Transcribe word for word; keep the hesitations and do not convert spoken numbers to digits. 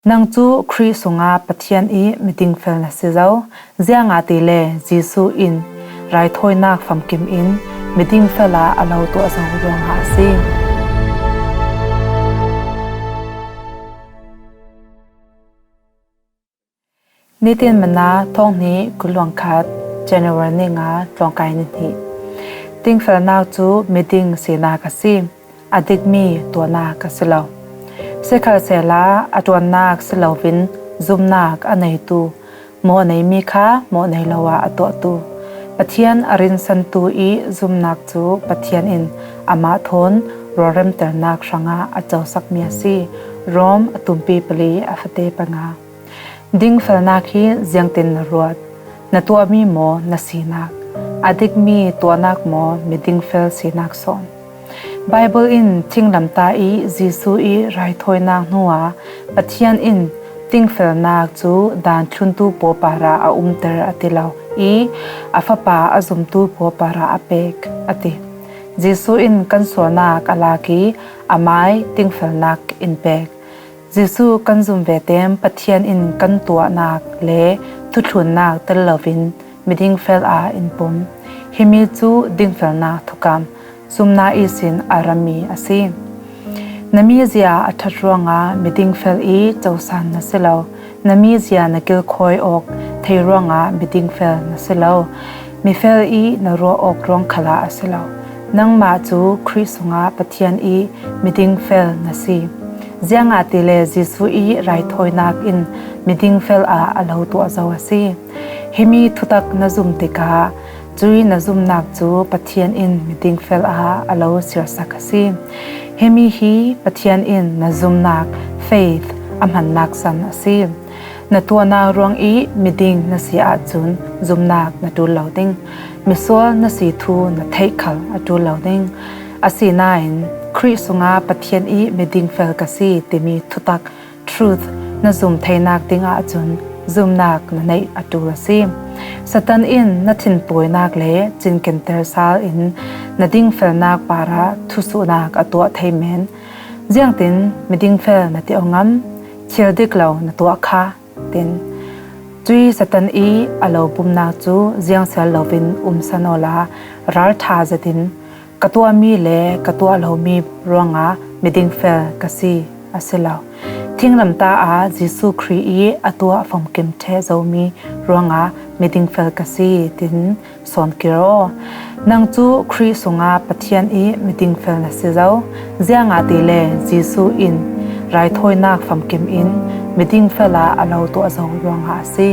Nang cu Khrih sungah Pathian i midingfel na si zo, ziangahtile Jesuh in raithawinak famkim in midingfel ah a lo tuah zo ruangah a si. Nitin Manna thawng hnih kul hluan khat, January ni nga, tlawngkai ni hnih. Dingfelnak cu miding sinak a si, a dikmi tuahnak a si lo. Sikhalsehla a ṭuannak si loin zumnak a neitu, mawhneimi kha mawhnei lo ah a tuahtu, Pathian a rinsantu i zumnak cu Pathian in amah thawn rualremternak hrangah a cosakmi a si. Rom a tumpi pali a fate panga. Dingfelnak hi ziangtin na ruat? Na tuahmi maw na sinak? A dikmi tuahnak maw midingfel sinak sawn? Baibal in thinglamtah i Jesuh i raithawinak hnuah Pathian in dingfelnak cu daan thluntu pawl parah a umter a ti lo i a Fapa a zumtu pawl parah a pek a ti. Jesuh in kan sualnak a lak i amai dingfelnak in pek. Jesuh kan zum ve tein Pathian in kan tuahnak le thuthlunnak tel loin midingfel ah in pum. Himi cu dingfelnak thukam, zumnak ihsin a rami a si. Na mizia a ṭhat ruangah midingfel i cosan na si lo. Na mizia na kilkhawi awk thei ruangah midingfel na si lo. Mifel i na ruah awk ruang khalah a si lo. Nangmah cu Khrih sungah Pathian i midingfel na si. Ziangahtile Jesuh i raithawinak in midingfel ah a lo tuah zo a si. Himi thutak na zum tikah cui na zumnak cu Pathian in midingfel ah a lo siarsak a si. Himi hi Pathian in na zumnak, faith, a hmannak san a si. Na tuahnak ruang i miding na si ahcun zumnak na ṭul lo ding. Misual na si thu na theih khal a ṭul lo ding. Asinain Khrih sungah Pathian i midingfel ka si timi thutak, truth, na zum theinak ding ahcun zumnak na neih a ṭul a si. Satan in na thinpawinak le cinkenter sal in na dingfelnak parah thusuhnak a tuah thei men. Ziangtin midingfel na ti aw ngam? Thil dik lo na tuah kha, tin. Cui Satan i a lo bumnak cu ziangsial loin umsan awla ralṭha zetin ka tuahmi le ka tuah lomi ruangah midingfel ka si, a si lo. Thinglamtah ah Jesuh Khrih i a tuah famkim ṭheh zomi ruangah midingfel ka si, tin sawn kir aw. Nang cu Khrih sungah Pathian i midingfel na si zo, ziangahtile Jesuh in raithawinak famkim in midingfel ah a lo tuah zo ruangah a si.